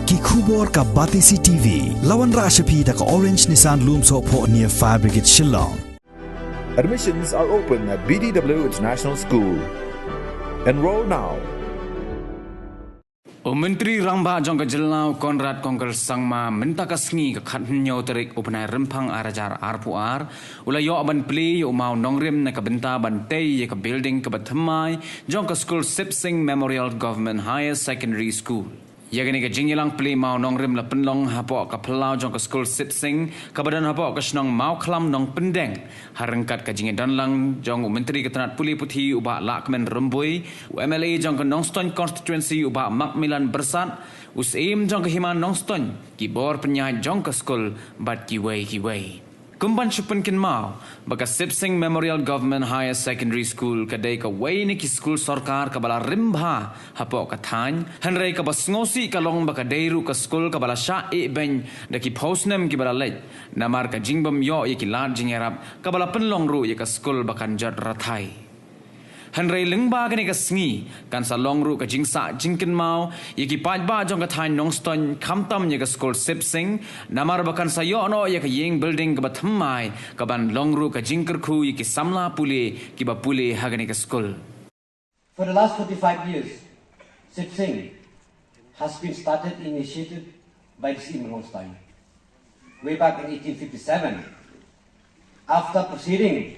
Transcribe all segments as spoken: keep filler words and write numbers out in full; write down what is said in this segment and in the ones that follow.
Ki khubor ka Batesi T V. La wanrah sha phi da ka Orange Nissan Lumsohphoh near Fire Brigade Shillong. Admissions are open at B D W International School. Enroll now. U Myntri Rangbah jong ka jylla u Conrad Kongkal Sangma mynta ka sngi ka khathynñiew tarik u bnai Rymphang ar hajar arphew ar u la ïoh ban plie ïa u maw nongrim na ka bynta ban tei ïa ka building kaba thymmai jong ka skul Sip Sing Memorial Government Higher Secondary School. Ïa kane ka jingïalang plie maw nongrim la pynlong hapoh ka phyllaw jong ka skul Sip Sing kaba don hapoh ka shnong Mawkhlam Nongpyndeng, ha ryngkat ka jingïadonlang jong u Myntri ka tnat pule puthi u Bah Lahkmen Rymbui, u M L A jong ka Nongstoiñ Constituency u Bah Macmillan Byrsat, u Syiem jong ka Hima Nongstoiñ, ki bor pynïaid jong ka skul bad kiwei kiwei. Kum ban shu pynkynmaw ba ka Sip Sing Memorial Government Higher Secondary School ka dei kawei na ki skul sorkar kaba la rim bha hapoh ka thaiñ, hynrei kaba sngewsih ka long ba ka dei ruh ka skul kaba la shah ïehbeiñ da ki phew snem kiba la leit, namar ka jingbym ïoh ïa ki lad jingïarap kaba la pynlong ruh ïa ka skul ba kan jot rathai. Hynrei lyngba kane ka sngi kan sa long ruh ka jingsah jingkynmaw ïa ki paidbah jong ka thaiñ Nongstoiñ, khamtam ïa ka skul Sip Sing, namar ba kan sa ïoh noh ïa ka ïing building kaba thymmai kaban long ruh ka jingkyrkhu ïa ki samla pule kiba pule ha kane ka skul. For the last forty-five years, Sip Sing has been started, initiated by the Syiem Nongstoiñ way back in eighteen fifty-seven. After proceeding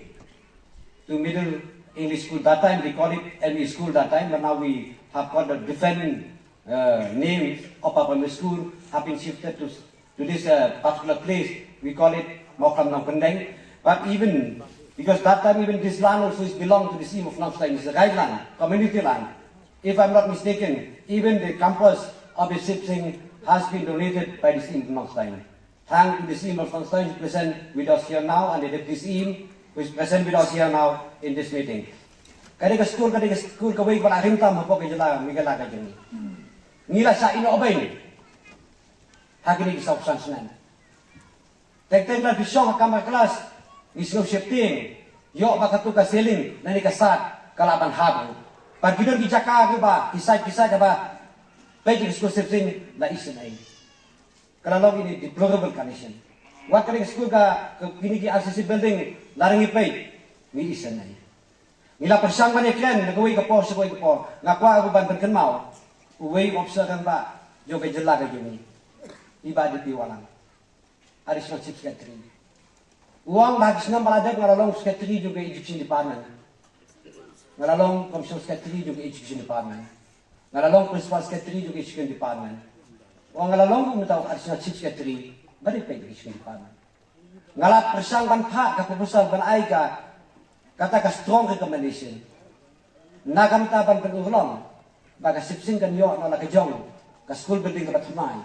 to Middle English School, that time they call it M E School that time, but now we have got the different uh, names of our primary school have been shifted to, to this uh, particular place. We call it Mawkhlam Nongpyndeng. But even, because that time even this land also is belong to the Syiem of Nongstoiñ, it's a right land, community land. If I'm not mistaken, even the campus of the Sip Sing has been donated by the Syiem of Nongstoiñ. Thank to the Syiem of Nongstoiñ who is present with us here now and the Deputy Syiem who is present with us here now in this meeting. Ka dei ka skul, ka dei ka skul kawei kaba la rim tam hapoh ka jylla Meghalaya ka jong ngi. Ngi la shah ïehnoh beiñ ha kine ki saw phew san snem. Teng teng la phi shong ha kamra klas, ngi sngew sheptieng ïoh ba katu ka ceiling lane ka sat ka lah ban hap ruh. Bad ki don ki jaka kiba ki sait ki sait ba peit ki skul Sip Sing la isynei. Ka la long in a deplorable condition. Wat ka dei ka skul ka, ka kine ki R C C building, lada ngi peit, ngi isynei. Ngi la pyrshang ban ïakren na kawei ka por sha kawei ka por. Nga kwah ruh ban pynkynmaw uwei u ophisar rangbah jong ka jylla ka jong ngi, i Bah D P Wahlang, Additional Chief Secretary. U ong ba ha ki snem ba la dep nga la long secretary jong ka Education Department. Nga la long Commissioner Secretary jong ka Education Department. Nga la long Principal Secretary jong ka Education Department. U ong nga la long ruh mynta u Additional Chief Secretary ba dei peit ka Education Department. Nga la pyrshang ban phah ka proposal ban ai ka, kata ka strong recommendation na ka bynta ban pynurlong ba ka Sip Sing kan ïoh na la ka jong ka school building kaba thymmai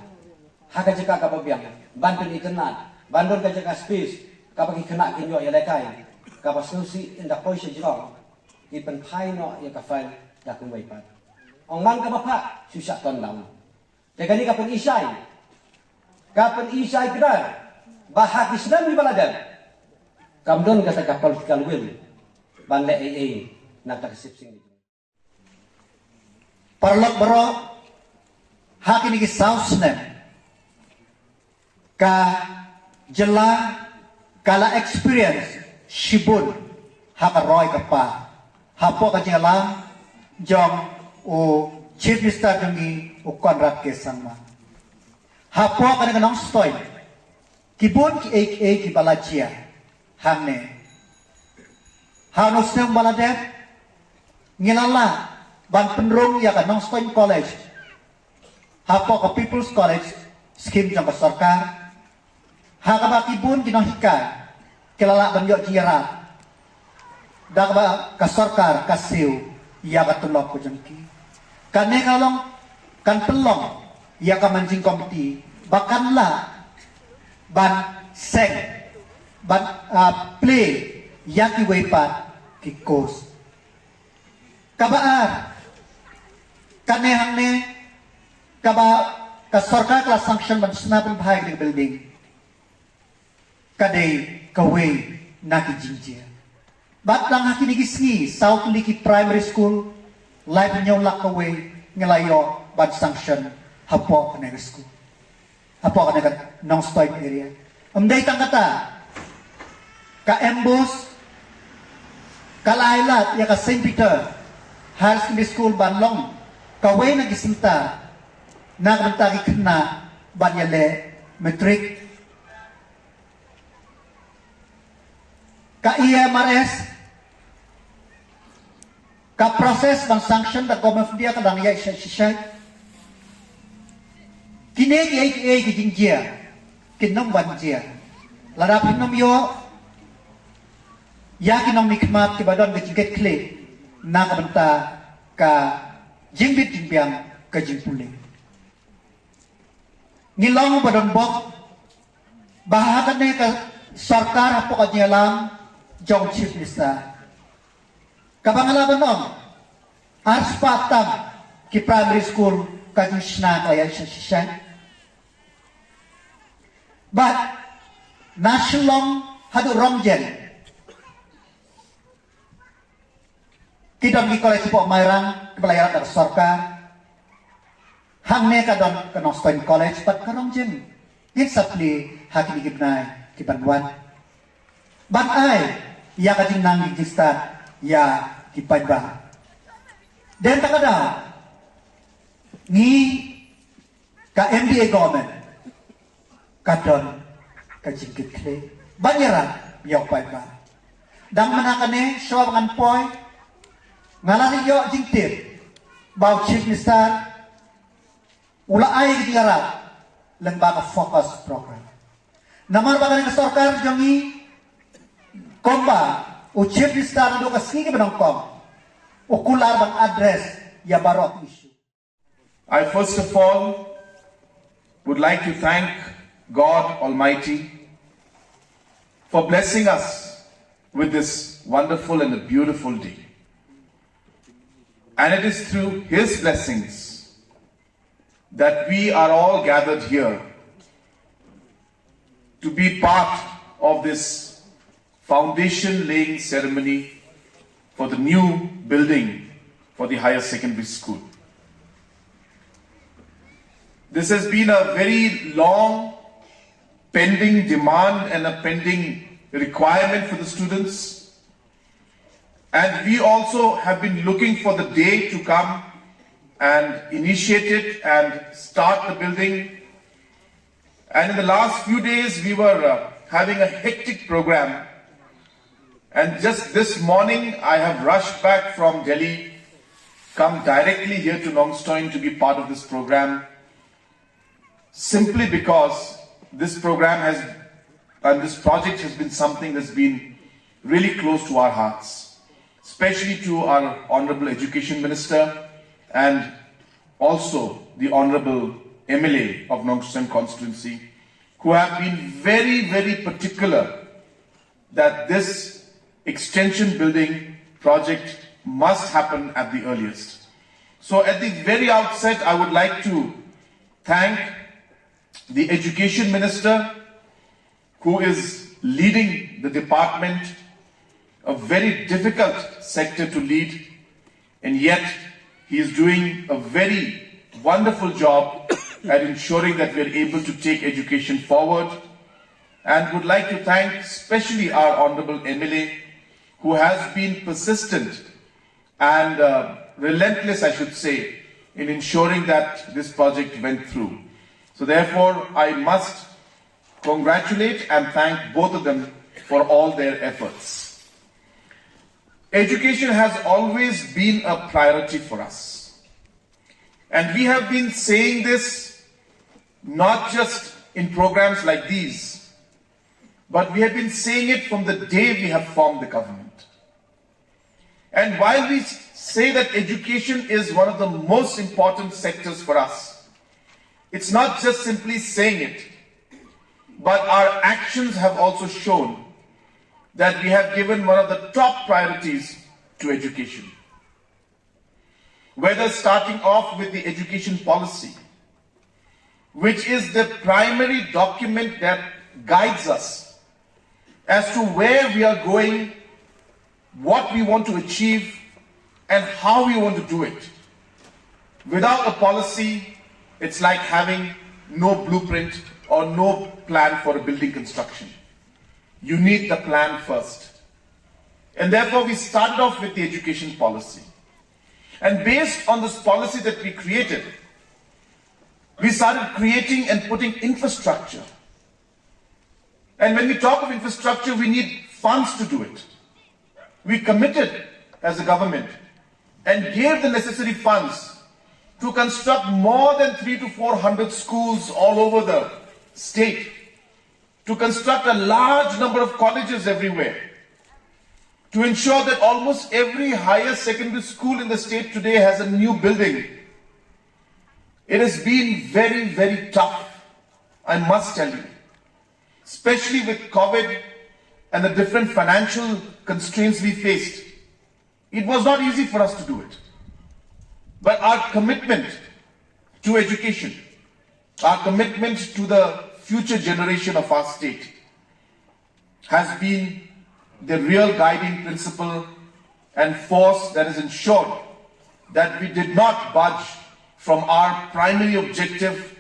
ha ka jaka kaba biang, ban pynitynnad, ban don ka jaka space kaba ki khynnah kin ïoh ïalehkai, kaba sngewsih ynda poi sha jrong ki pynphai noh ïa ka file da kumwei pat. Ong man kaba phah, shu shah ton down. Te kane ka pynishai, ka pynishai kdar ba ha ki snem kiba la dep kam don kata ka political will ban leh ei ei na kata ka Sip Sing. Paralok baroh, ha kine ki saw snem ka jylla ka la experience shibun ha ka roi ka par hapoh ka jingïalam jong u Chief Minister jong ngi, u Conrad K Sangma. Hapoh kane ka Nongstoiñ, ki bun kiei kiei kiba la jia hangne. Ha u snem ba la dep ngi la lah ban pynrung ïa ka Nongstoiñ College hapoh ka People's College Scheme jong ka sorkar, ha kaba ki bun ki nonghikai ki la lah ban ïoh jingïarap da kaba ka sorkar ka siew ïa ka tulop ka jong ki. Kane ka long, kan pynlong ïa ka managing committee ba kan lah ban seng, ban, ah, plie ïa kiwei pat ki course. Kaba ar, kane hangne kaba ka sorkar ka la sanction ban shna pynphai ïa ka building, ka dei kawei na ki jingjia. Bad tang ha kine ki sngi, saw tylli ki primary school, laiphew hynñiew lak kawei ngi la ïoh ban sanction hapoh kane ka skul, hapoh kane ka Nongstoiñ area. Ym dei tang kata, ka MBOSE ka la ai lad ïa ka Saint Peter Higher Secondary School ban long kawei na ki center na ka bynta ki khynnah ban ïaleh matric. Ka EMRS, ka process ban sanction da ka Government of India ka dang ïaid shisha. Kine kiei kiei ki jingjia kin ym ban jia lada phin ym ïoh ïa ki nongmihkhmat kiba don ka jingkitkhlieh na ka bynta ka jingbit jingbiang ka jingpule. Ngi long ba don bok ba ha kane ka sorkar hapoh ka jingïalam jong Chief Minister, kaba nga lah ban ong, arspah tam ki primary school ka jingshna ka ïaid shisha. Bad na Shillong haduh Rongjeng ki don ki college hapoh Mairang kiba la ïarap da ka sorkar. Hangne ka don ka Nongstoiñ College bad ka Rongjeng. Ngin sa plie ha kine ki bnai ki ban wan ban ai ïa ka jingnang jingstad ïa ki paidbah. Dei na kata ka daw ngi ka MDA government ka don ka jingkitkhlieh ban ïarap ïa u paidbah. Dang mynta kane shuwa ba ngan poi nga la ïoh jingtip ba u Chief Minister u la ai ka jingïarap lyngba ka FOCUS program. Namar ba kane ka sorkar jong ngi kumba u Chief Minister naduh ka sngi kaba nyngkong u kular ban address ïa baroh issue. I first of all would like to thank God Almighty for blessing us with this wonderful and a beautiful day. And it is through His blessings that we are all gathered here to be part of this foundation laying ceremony for the new building for the higher secondary school. This has been a very long pending demand and a pending requirement for the students. And we also have been looking for the day to come and initiate it and start the building. And in the last few days, we were uh, having a hectic program. And just this morning, I have rushed back from Delhi, come directly here to Nongstoiñ to be part of this program, simply because this program has and this project has been something that's been really close to our hearts, especially to our Honorable Education Minister and also the Honorable M L A of Nongstoiñ constituency, who have been very, very particular that this extension building project must happen at the earliest. So at the very outset, I would like to thank the Education Minister, who is leading the department, a very difficult sector to lead, and yet he is doing a very wonderful job at ensuring that we are able to take education forward. And would like to thank specially our Honorable M L A, who has been persistent and uh, relentless, I should say, in ensuring that this project went through. So therefore, I must congratulate and thank both of them for all their efforts. Education has always been a priority for us. And we have been saying this not just in programs like these, but we have been saying it from the day we have formed the government. And while we say that education is one of the most important sectors for us, it's not just simply saying it, but our actions have also shown that we have given one of the top priorities to education. Whether starting off with the education policy, which is the primary document that guides us as to where we are going, what we want to achieve, and how we want to do it. Without a policy, It's like having no blueprint or no plan for a building construction. You need the plan first. And therefore, we started off with the education policy. And based on this policy that we created, we started creating and putting infrastructure. And when we talk of infrastructure, we need funds to do it. We committed as a government and gave the necessary funds to construct more than three to four hundred schools all over the state, to construct a large number of colleges everywhere, to ensure that almost every higher secondary school in the state today has a new building. It has been very, very tough, I must tell you, especially with COVID and the different financial constraints we faced. It was not easy for us to do it. But our commitment to education, our commitment to the future generation of our state has been the real guiding principle and force that has ensured that we did not budge from our primary objective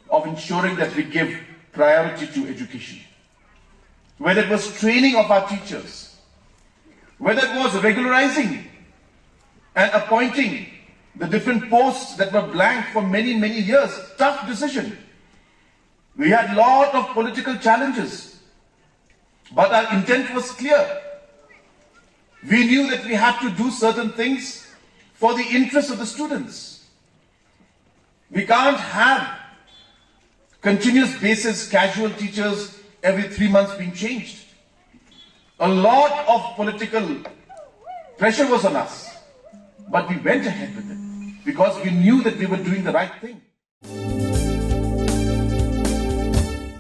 of ensuring that we give priority to education. Whether it was training of our teachers, whether it was regularizing and appointing the different posts that were blank for many, many years, tough decision. We had lot of political challenges, but our intent was clear. We knew that we had to do certain things for the interest of the students. We can't have continuous basis casual teachers every three months being changed. A lot of political pressure was on us, but we went ahead with it because we knew that we were doing the right thing.